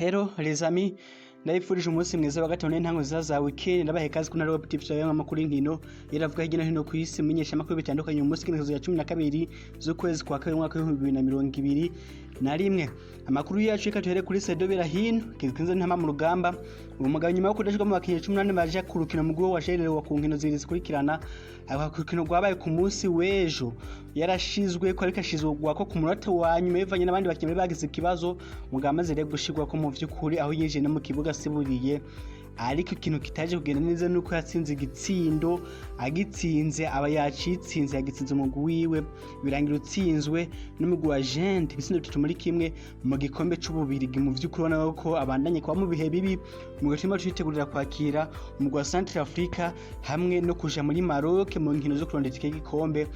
Hello les amis, ndabifurije umunsi mwiza wa gatanu n'intango nziza za weekend. Ndabahe kazi kuri Rob TV cyangwa amakuru y'inkino iravuga hirya no hino ku isi, menyesha amakuru bitandukanye. Uyu munsi igenekerezo ya 12 z'ukwezi kwa kabiri, umwaka w'2021. Amakuru yacu reka tuhere kuri Sedo Berahino, kizinze ntama mu rugamba. Uyu mugabo, nyuma yo kudashirwa mu bakinyi 18 baje ku rukino mugwi washererewe ku nkino zibiri zikurikirana, aka rukino rwabaye ku munsi w'ejo, yarashizwe ko ariko ashizwe ko ku munota wa nyuma bivanye n'abandi bakinyi bagize ikibazo. Mugabo amaze rero gushirwa ko mu vy'ukuri aho yinjiye no mu kibuga asiburiye, ariko ikintu kitaje kugenda neza nuko yatsinze igitsindo. Agitsinze aba yacitsinze, yagitsinze umugwi wiwe, birangira utsinzwe n'umugwi wa Gent ibitsindo 3-1 mu gikombe c'Ububirigi. Mu vy'ukuri ubona ko abandanye kuba mu bihe bibi, mu gatima twitegurira kwakira umugwi wa Central Africa hamwe no kuja muri Maroc mu nkino zo kurondera itike y'igikombe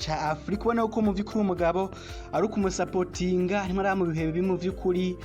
ca Afrika. Ubona ko mu vy'ukuri umugabo ari ukumusapotinga, arimo araba mu bihe bibi. Mu vy'ukuri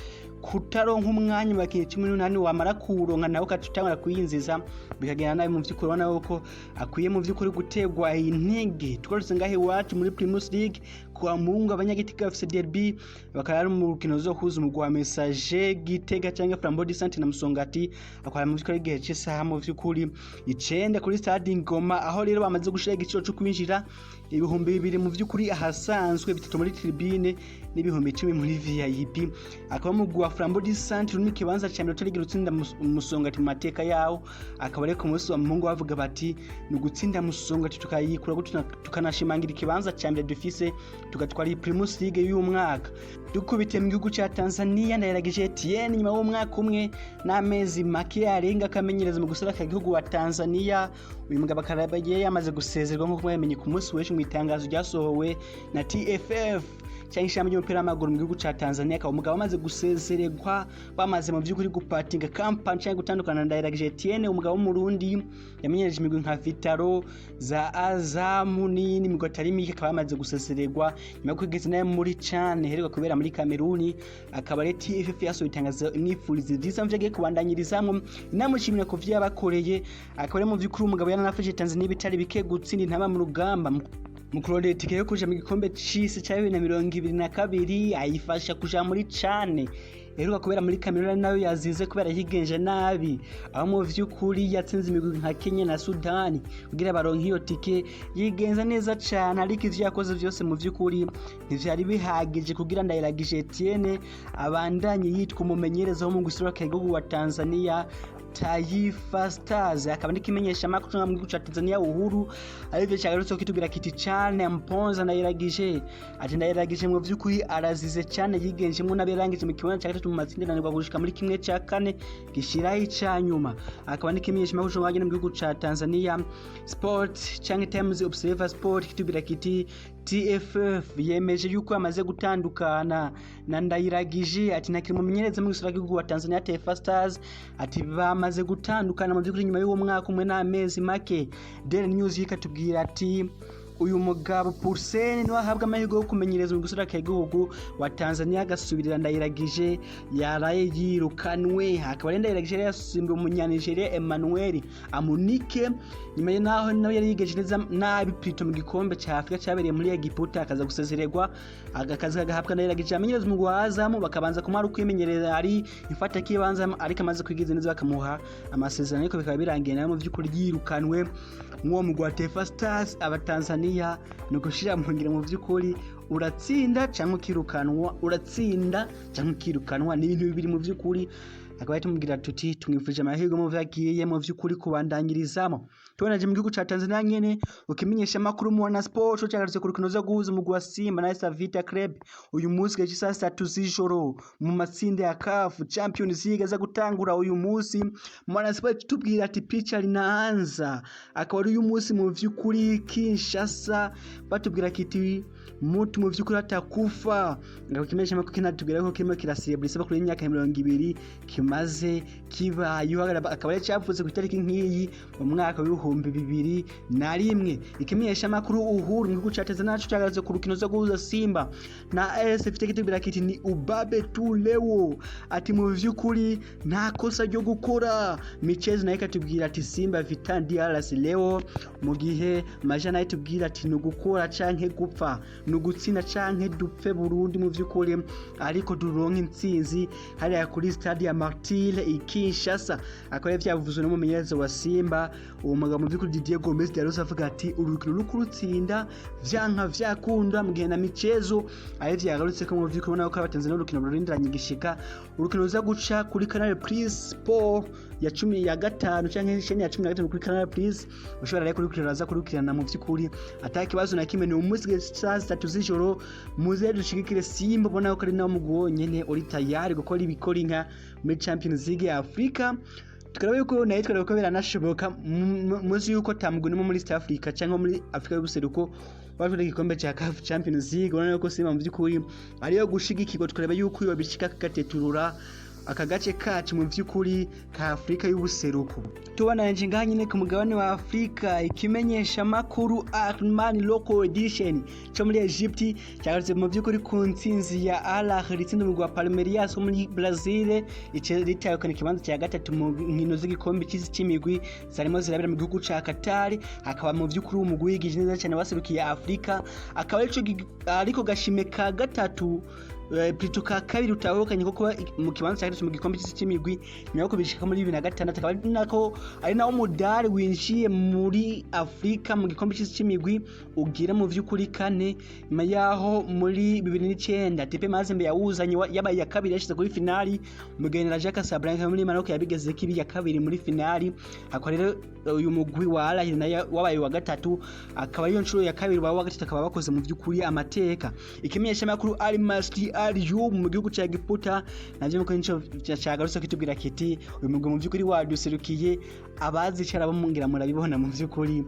kutaronka umwanya mu bakinyi 18, wamara kuwuronka nawe ukatutangura kuyinziza, bikagenda nabi. Mu vy'ukuri ubona ko akwiye mu vy'ukuri gutegwa intege. Twarutse ngaho iwacu muri Primus League, kwa Mungu abanyagitega bafise derby, bakaba ari mu rukino zo kuza umugwi wa Messager Gitega cyangwa Flambeau du Centre na Musongati, akaba mu vy'ukuri igihe c'isaha mu vy'ukuri 9 kuri Stade Ngoma, aho rero bamaze gushira igiciro co kwinjira 2000 mu vy'ukuri ahasanzwe, 3000 muri tribune n'10,000 muri VIP. Akaba umugwi wa Flambeau du Centre uri mu kibanza ca mbere utarigira utsinda Musongati mu mateka yawo. Akaba ari ku munsi wa Mungu bavuga bati ni ugutsinda Musongati tukayikura, tukanashimangira ikibanza ca mbere dufise, tugatwara iyi Primus League y'uyu mwaka. Dukubitiye mu gihugu ca Tanzania, Ndayiragije Etienne, nyuma y'umwaka umwe n'amezi make arenga akamenyereza mu guserukira igihugu wa Tanzania, uyu mugabo akaba yamaze gusezerwa nk'uko mwamenye ku munsi w'ejo mu itangazo ryasohowe na TFF cyangwa ishami ry'umupira w'amaguru mu gihugu ca Tanzania. Akaba umugabo amaze gusezererwa, bamaze mu by'ukuri gupartinga company cyangwa gutandukana na Ndayiragije Etienne, umugabo w'Umurundi yamenyereje imigwi nka Vitaro, za Azamu n'iyindi migwi atari mike. Akaba yamaze gusezererwa nyuma yo kwigeza nayo muri CHAN iheruka kubera muri Kameruni. Akaba ari TFF yasohoye itangazo imwifuriza vyiza muvyo agiye kubandanyirizamwo, inamushimira ku vyo yabakoreye. Akaba ari mu vy'ukuri umugabo yaranafashije Tanzania ibitari bike gutsinda intama mu rugamba mu kurondera itike yo kuja mu gikombe c'isi ca 2022, ayifasha kuja muri CHAN iheruka kubera muri Cameroon, nayo yazize kubera yigenje nabi, aho mu vy'ukuri yatsinze imigwi nka Kenya na Sudani kugira baronke iyo tike. Yigenza neza cane, ariko ivyo yakoze vyose mu vy'ukuri ntivyari bihagije kugira Ndayiragije Etienne abandanye yitwa umumenyereza wo mu gihugu wa Tanzania, Taifa Stars. Akaba n'ikimenyesha makuru mu gihugu ca Tanzania Uhuru arivyo cyagarutse kitubwira kiti cane mponza Ndayiragije, ati Ndayiragije mu vy'ukuri arazize cane, yigenjemwo n'abirangije mu kibanza ca gatatu mu matsinda gushika muri 1/4 gishiraho ica nyuma. Akaba n'ikimenyesha makuru mu gihugu ca Tanzania Sport canke Times Observer Sport kitubwira kiti TFF yemeje yuko amaze gutandukana na Ndayiragije, ati ntakiri mumenyereza mu gihugu wa Tanzania Taifa Stars, ati bamaze gutandukana mu by'ukuri nyuma y'uwo mwaka umwe n'amezi make. Daily News ikatubwira ati uyu mugabo Poulsen niwe ahabwa amahirwe yo kumenyereza mu gihugu wa Tanzania, agasubirira Ndayiragije yaraye yirukanwe. Akaba ari Ndayiragije yari yasimbuye Umunyanigeria Emmanuel Amunike, nyuma naho nawe yari yigeje neza nabi plutôt mu gikombe ca Afrika cyabereye muri Egiputa, akaza gusezererwa, agakazi kagahabwa Ndayiragije amenyereza umugwi wa Azam. Bakabanza kumuha ukwimenyereza ari ifata kibanza, ariko amaze kwigiza neza bakamuha amasezerano, ariko bikaba birangiye nawe mu by'ukuri yirukanwe mw'uwo mugwi wa Taifa Stars. Abatanzania ni ugushira mu ngiro, mu by'ukuri uratsinda cyangwa ukirukanwa, uratsinda cyangwa ukirukanwa, ni ibintu bibiri mu by'ukuri. Akaba tumubwira tuti tumwifurije amahirwe mu vyo agiye mu vy'ukuri kubandanyirizamo. Tubonaje mu gihugu ca Tanzania nyene, ukimenyesha amakuru mu Wana Sport cyagarutse ku rukino zo guhuza umugwi wa Simba na AS Vita Club uyu munsi gihe cy'isaha 3 z'ijoro mu matsinda ya CAF Champions League aza gutangura uyu munsi. Mu Wana Sport tubwira ati picha linaanza, akaba ari uyu munsi mu vy'ukuri Kinshasa. Batubwira kiti mutu mu vy'ukuri atakufa. Ngako kimenyesha amakuru kinatubwira ko kirimo kirasebura isabukuru y'imyaka 20. Kimaze kibaye, akaba ari cyavutse ku itariki nk'iyi mu mwaka w'2001. Ikimenyesha makuru Uhuru mu gihugu ca Tanzania naco cyagarutse ku rukino zo guhuza Simba na AS Vita, kitubwira kiti: "Ni ubabe tu leo", ati mu vy'ukuri nta kosa ryo gukora. Michezo nayo ikatubwira ati: "Simba Vita DRC leo", mu gihe Maja nayo itubwira ati: "Ni ugukora canke gupfa, ni ugutsinda canke dupfe Burundi mu vy'ukuri, ariko duronke intsinzi hariya kuri stade ya Martyrs i Kinshasa." Akaba vyavuzwe n'umumenyereza wa Simba, uwo mugabo mu vy'ukuri Didier Gomes da Rosa, avuga ati urukino rukurutsinda vyanka vyakunda. Mu gihe na michezo ayo vyagarutse ko mu vy'ukuri ubona ko abatanzania urukino rurindiranye igishika, urukino ruza guca kuri Canal Plus Sport ya 15 canke chaîne ya 15 kuri Canal Plus. Ushobora rero kurikirana, aza kurikirana mu vy'ukuri ata kibazo na kimwe. Ni umunsi saa 3 z'ijoro, muze dushigikire Simba. Ubona ko ari nawo mugwi wonyene uri tayari gukora ibikora inka muri Champions League ya Afrika. Tukaraba yuko nayo twareba ko biranashoboka, muzi yuko tamugwi n'umwe muri East Africa cyangwa muri Afrika y'ubuseruko bafite igikombe cya CAF Champions League. Ubona yuko Simba mu by'ukuri ariyo gushigikirwa, tukareba yuko iyo bishika kagateturura aka gace kacu mu by'ukuri ka Afrika y'ubuseruko. Tubananje ngaha nyine ku mugabane wa Afrika, ikimenyesha makuru Arman Local Edition cyo muri Egypt cyagarutse mu by'ukuri ku ntsinzi ya Al Ahly itsinda umugwi wa Palmeiras wo muri Brazil, ritahukana ikibanza cya gatatu mu nkino z'igikombe cy'isi cy'imigwi zarimo zirabera mu gihugu ca Qatar. Akaba mu by'ukuri umugwi wigije neza cyane waserukiye Afrika, akaba ariko gashime ka gatatu, plutôt ka kabiri utahukanye ko kuba mu kibanza cya gatatu mu gikombe cy'isi cy'imigwi nyuma yo kubishika muri 2006, akaba ari nako ari nawo mudari winjiye muri Afrika mu gikombe cy'isi cy'imigwi ugira mu vy'ukuri kane, nyuma yaho muri 2009 TP Mazembe yawuzanye yabaye ya kabiri yashize kuri finali, mu gihe na Raja Casablanca muri Maroc yabigeze kibi ya kabiri muri finali. Akaba rero uyu mugwi wa Al Ahly nayo wabaye wa gatatu, akaba ariyo nshuro ya kabiri wa gatatu, akaba bakoze mu vy'ukuri amateka. Ikimenyesha makuru Al Masry Al mu gihugu ca Egiputa navyo muko nico cagarutse kitubwira kiti: "Uyu mugwi mu vy'ukuri waduserukiye." Abazicara bamungira murabibona mu vy'ukuri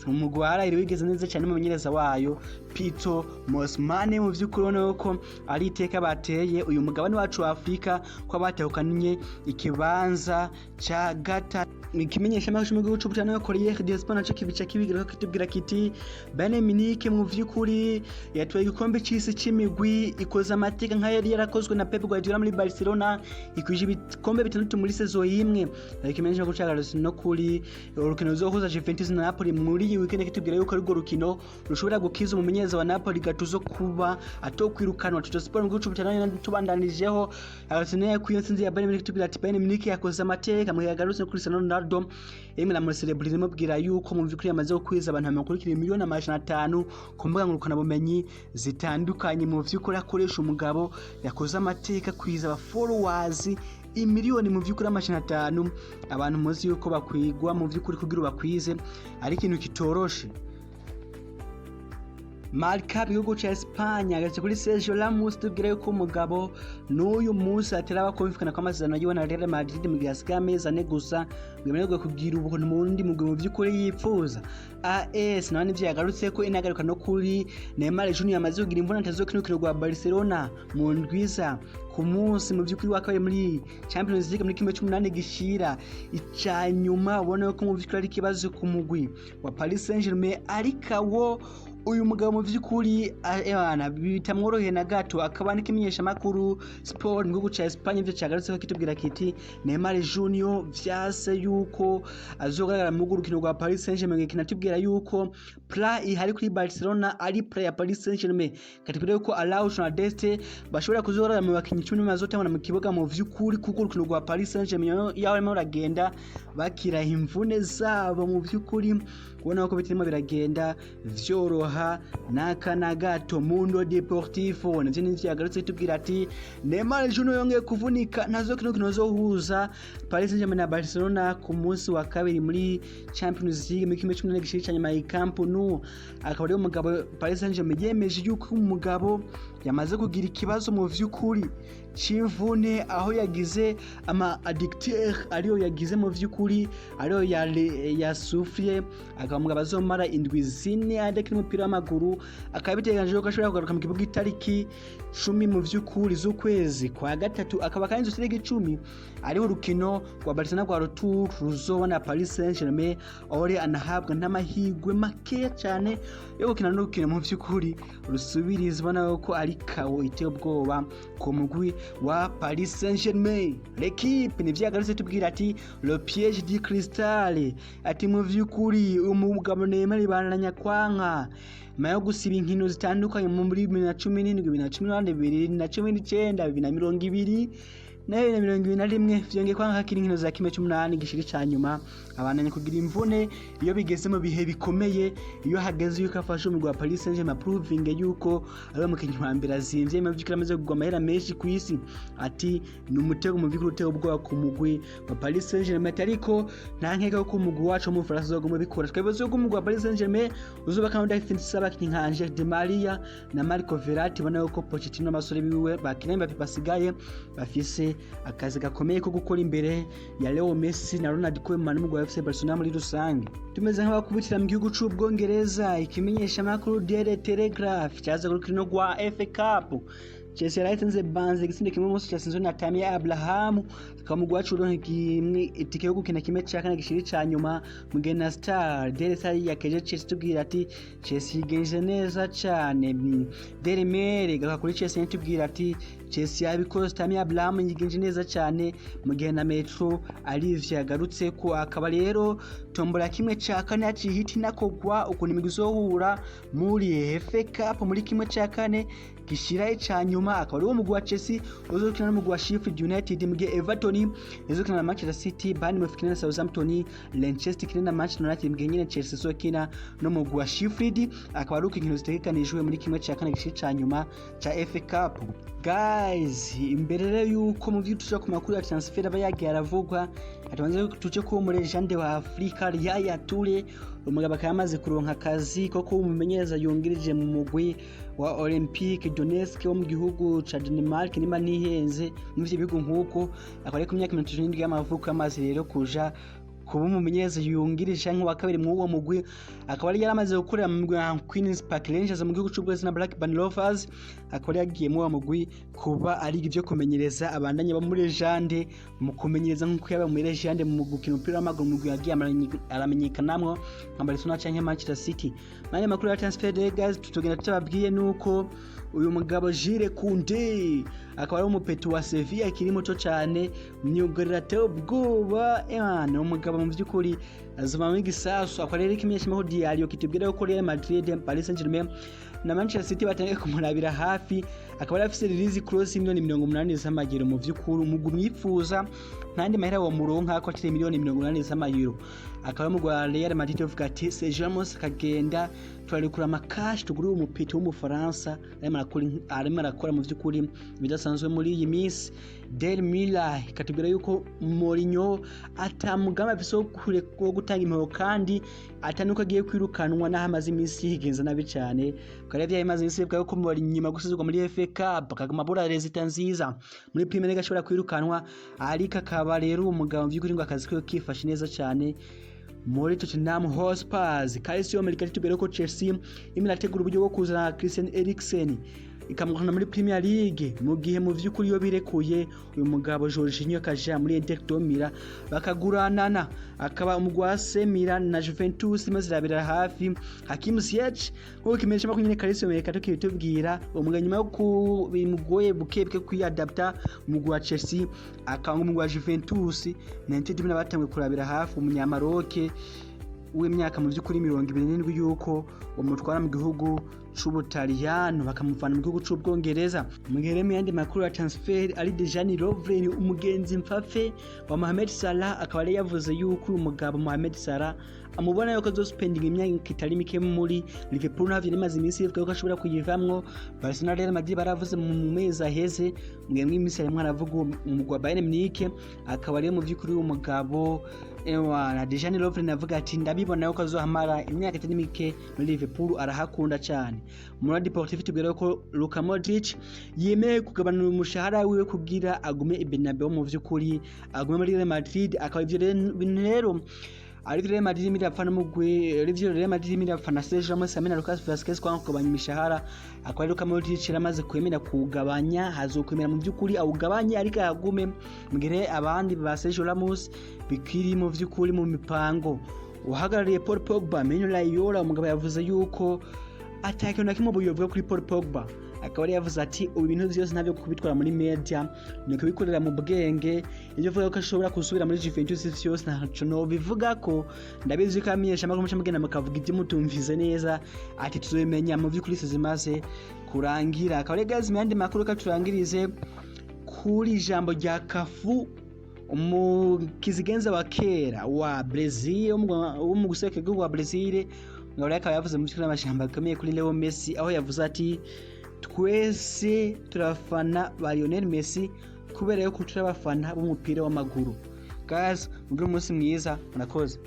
umugwi wa Al Ahly wigeze neza cyane, umumenyereza wayo Pitso Mosimane, mu vy'ukuri ubona ko ari iteka bateye uyu mugabane wacu wa Afrika ko batahukanye ikibanza ca gatatu. Ikimenyesha makuru mu gihugu c'Ubutaliyano Corriere dello Sport naco kibica kibigira kitubwira kiti: "Bayern Munich mu vy'ukuri yatwaye igikombe c'isi c'imigwi, ikoze amateka nka yari yarakozwe na Pep Guardiola muri Barcelona, ikwije ibikombe bitandatu muri saison imwe." Ikimenyesha makuru cagarutse no kuri urukino ruzohuza Juventus na Napoli muri iyi weekend, kitubwira yuko arirwo rukino rushobora gukiza umumenyereza wa Napoli Gattuso kuba atokwirukanwa. Tutto Sport mu gihugu c'Ubutaliyano tubandanirijeho agarutse ku iyo ntsinzi ya Bayern Munich, kitubwira ati: "Bayern Munich yakoze amateka", mu gihe yagarutse kuri Cristiano Ronaldo yemwe na celebrity imubwira yuko mu vy'ukuri yamaze gukwiza abantu bamukurikira 500,000,000 ku mbuga ngurukanabumenyi zitandukanye. Mu vy'ukuri akoresha umugabo yakoze amateka kwiza aba followers imiliyoni mu vy'ukuri 500,000. Abantu muzi yuko bakwigwa mu vy'ukuri kugira ubakwize ari ikintu kitoroshe. Marca gihugu ca Espagne agarutse kuri Sergio Ramos, tubwira yuko umugabo n'uyu munsi atera bakumvikana ko amasezerano yiwe na Real Madrid mu gihe asigaye amezi 4 gusa ngo kugira ubuntu mu wundi mugwi mu by'ukuri yipfuza. AS nawe nivyo yagarutse ko inagaruka no kuri Neymar Junior amaze kugira imvune, atazokina urukino rwa Barcelona mu ndwiza ku munsi mu by'ukuri wa kabiri muri Champions League muri 1/8 gishira ica nyuma. Ubona ko mu by'ukuri ari ikibazo ku mugwi wa Paris Saint-Germain, ariko wo uyu mugabo mu by'ukuri ebana bitamworoheye na gato. Akaba n'ikimenyesha makuru Sport mu gihugu ca Espagne ivyo cagarutse ko kitubwira kiti: "Neymar Junior vyase yuko azogaragara mu rukino rwa Paris Saint-Germain." Kinatubwira yuko plan ihari kuri Barcelona ari plan ya Paris Saint-Germain, katubwira yuko Araujo na Dest bashobora kuzogaragara mu bakinyi 10 bazotangura mu kibuga mu vy'ukuri, kuko urukino rwa Paris Saint-Germain yaho barimo baragenda bakira imvune zabo, mu vy'ukuri ubona ko bitarimo biragenda vyoroha n'aka na gato. Mundo Deportivo navyo nivyo yagarutse tubwira ati: "Neymar Junior yongeye kuvunika, ntazokina urukino ruzohuza Paris Saint-Germain na Barcelona ku munsi wa kabiri muri Champions League muri 1/8 gishiri ca nyuma i Camp Nou." Akaba ari umugabo Paris Saint-Germain yemeje yuko umugabo yamaze kugira ikibazo mu vy'ukuri c'imvune, aho yagize ama adducteur, ariyo yagize mu vy'ukuri, ariyo yasufye, akaba mugabo azomara indwi 4 adakina umupira w'amaguru. Akaba biteganijwe ko ashobora kugaruka mu kibuga itariki 10 mu vy'ukuri z'ukwezi kwa gatatu. Akaba kandi izo tariki 10 ariho urukino rwa Barcelona rwa retour ruzoba na Paris Saint-Germain, aho rero anahabwa n'amahirwe makeya cyane yo gukina n'urukino mu vy'ukuri rusubirizwa, nawe ko ari kawo iteye ubwoba ku mugwi wa Paris Saint-Germain. L'Equipe ni vyagarutse tubwira ati "Le piège du cristal", ati mu vy'ukuri umugabo Neymar bananya kwanka nyuma yo gusiba inkino zitandukanye muri 2017, 2018, 2019, 2020 na 2021, vyongeye kwanga hakiri inkino za kimwe c'umunani gishiri ca nyuma, abandanya kugira imvune. Iyo bigeze mu bihe bikomeye, iyo hageze yuko afashe umugwi wa Paris Saint-Germain proving yuko ari umukinyi wa mbere azimvye, mu vy'ukuri amaze kugwa amahera menshi ku isi, ati ni umutego mu vy'ukuri uteye ubwoba ku mugwi wa Paris Saint-Germain. Ati ariko nta nkeka ko umugwi wacu wo mu Bufaransa uzoguma ubikora. Twibaza yuko umugwi wa Paris Saint-Germain uzoba kandi udafise abakinyi nka Angel Di Maria na Marco Verratti. Ubona yuko Pochettino n'abasore biwe bakina Mbappe basigaye bafise akazi gakomeye ko gukora imbere ya Leo Messi na Ronald Koeman n'umugwi wa FC Barcelona muri rusange. Tumeze nk'abakubitira mu gihugu c'Ubwongereza, ikimenyesha makuru Daily Telegraph cyaza ku rukino rwa FA Cup. Chelsea yarayitsinze Barnsley igisindo 1-0, cyatsinzwe na Tammy Abraham, akaba umugwi wacu uronka kimwe itike yo gukina kimwe ca kane gishiri ca nyuma. Mugena Star, Daily Star yakeje Chelsea, tubwira ati Chelsea yigenje neza cane. Daily Mail garuka kuri Chelsea, tubwira ati Chelsea yabikoze, Tammy Abraham yigenje neza cane. Mu gihe na Metro Alivia yagarutse ko akaba rero tombora kimwe ca kane yaciye ihita inakogwa, ukuntu imigwi izohura muri FA Cup muri kimwe ca kane gishira ica nyuma, akaba ari wo mugwi wa Chelsea uzokina n'umugwi wa Sheffield United, mu gihe Everton izokina na Manchester City, Bournemouth ikina na Southampton, Leicester ikina na Manchester United, mu gihe nyene Chelsea izokina n'umugwi wa Sheffield. Akaba ari uko inkino zitegekanijwe muri kimwe ca kane gishira ica nyuma ca FA Cup. Guys, imbere rero yuko mu vyo tuja ku makuru ya transfer aba yagiye aravugwa, atubanze tuje ku muri légende wa Afrika Yaya Toure. Umugabo akaba yamaze kuronka akazi ko kuba umumenyereza yungirije mu mugwi wa Olympique Donetsk wo mu gihugu ca Denmark, nimba ntihenze, muri ivyo bihugu nk'uko. Akaba ari ku myaka 37 y'amavuko, yamaze rero kuja kuba umumenyereza yungirije canke wa kabiri muri uwo mugwi. Akaba yari yaramaze gukorera mu mugwi wa Queens Park Rangers mu gihugu c'Ubwongereza na Blackburn Rovers. Akaba yari yagiye muri uwo mugwi kuba ariga ivyo kumenyereza, abandanya ba muri légende mu kumenyereza nk'uko yaba muri légende mu gukina umupira w'amaguru, mu mugwi yagiye aramenyekanamwo nka Barcelona canke Manchester City. Manya makuru ya transfer day, guys, tutugenda tutababwiye nuko uyu mugabo Jules Koundé akaba ari umupetu wa Sevilla akiri muto cyane, myugariro ateye ubwoba. Ni umugabo mu by'ukuri azovamo igisasu. Akaba rero ikimenyeshamakuru Diario kitubwira ko Real Madrid, Paris Saint-Germain na Manchester City batangiye kumurabira hafi. Akaba yari afise release clause miliyoni 80 z'amayero. Mu vy'ukuri umugwi umwifuza ntandi mahera wo muronka ko akiri miliyoni 80 z'amayero. Akaba ari umugwi wa Real Madrid uvuga ati Sergio Ramos akagenda, turarekura amakashi tugure uwo mupeti w'Umufaransa arimo arakora mu vy'ukuri ibidasanzwe muri iyi minsi. Daily Mirror ikatubwira yuko Mourinho ata mugambi afise wo gutanga impuho, kandi atanuko agiye kwirukanwa n'aho amaze iminsi yigenza nabi cyane. Kare vyari imaze iminsi bivuga yuko Mourinho nyuma gusubizwa muri FA Cup akaguma abura résultats nziza muri Premier League ashobora kwirukanwa, ariko akaba rero uwo mugabo mu vy'ukuri ngo akazi kiwe kifashe neza cyane muri Tottenham Hotspur. Calcio Mercato tubwira ko Chelsea irimo irategura uburyo bwo kuzana Christian Eriksen ikamukana muri Premier League, mu gihe mu vy'ukuri iyo birekuye uyu mugabo Jorginho akaja muri Inter de Milan bakaguranana. Akaba umugwi wa AC Milan na Juventus maze irabira hafi Hakim Ziyech, nk'uko kimenyesha makuru nyene Calcio Mercato kibitubwira. Uwo mugabo nyuma yo bimugoye buke buke kwiyadapta umugwi wa Chelsea, akaba umugwi wa Juventus na Inter de Milan batanguye kurabira hafi umunyamaroke w'imyaka mu by'ukuri 27, yuko umutwara mu gihugu c'Ubutaliyano bakamuvana mu gihugu c'Ubwongereza. Mu gihe rero yandi makuru ya transfer ari Dejan Lovren, umugenzi mfafe wa Mohamed Salah, akaba yari yavuze yuko uyu mugabo Mohamed Salah amubona yuko azospendinga imyaka itari mike muri Liverpool, ntavyo rimaze iminsi ivuga yuko ashobora kuyivamwo. Barcelona, Real Madrid baravuze mu mezi aheze, mwemwe iminsi arimwo aravuga umugwi wa Bayern Munich. Akaba rero mu by'ukuri uyu mugabo ewa Dejan Lovren avuga ati ndabibona yuko azohamara imyaka itari mike muri Liverpool, arahakunda cyane. Mundo Deportivo tubwira ko Luka Modric yemeye kugabanura umushahara wiwe kugira agume i Bernabeu, mu vy'ukuri agume muri Real Madrid. Akaba ivyo bintu rero ariko Real Madrid irapfa n'umugwi, ivyo Real Madrid irapfa na Sergio Ramos hamwe na Lucas Vazquez kwanga kugabanya imishahara. Akaba ari Luka Modric yaramaze kwemera kugabanya, hazokwemera mu by'ukuri awugabanye ariko ahagume, mu gihe abandi ba Sergio Ramos bikiri mu by'ukuri mu mipango. Uhagarariye Paul Pogba, Mino Raiola, umugabo yavuze yuko atakintu na kimwe buyovuga kuri Paul Pogba. Akaba yari yavuze ati: "Ubu ibintu byose ntabyo kubitwara muri media, ni kubikorera mu bwenge. Ibyo avuga ko ashobora gusubira muri Juventus vyose ntaco nobivuga ko ndabizi ko amenyesha amakuru muca mugenda mukavuga ibyo mutumvise neza." Ati: "Tuzobimenya mu vy'ukuri zimaze kurangira." Akaba rero guys, mu yandi makuru katurangirize kuri ijambo rya Cafu, umukizigenza wa kera wa Brazil, wo mu gusekera igihugu wa Brazil. Ngabo rero akaba yavuze mu by'ukuri amajambo akomeye kuri Leo Messi, aho yavuze ati: "Twese turabafana ba Lionel Messi kubera yuko turi abafana b'umupira w'amaguru." Guys, mugire umunsi mwiza, murakoze.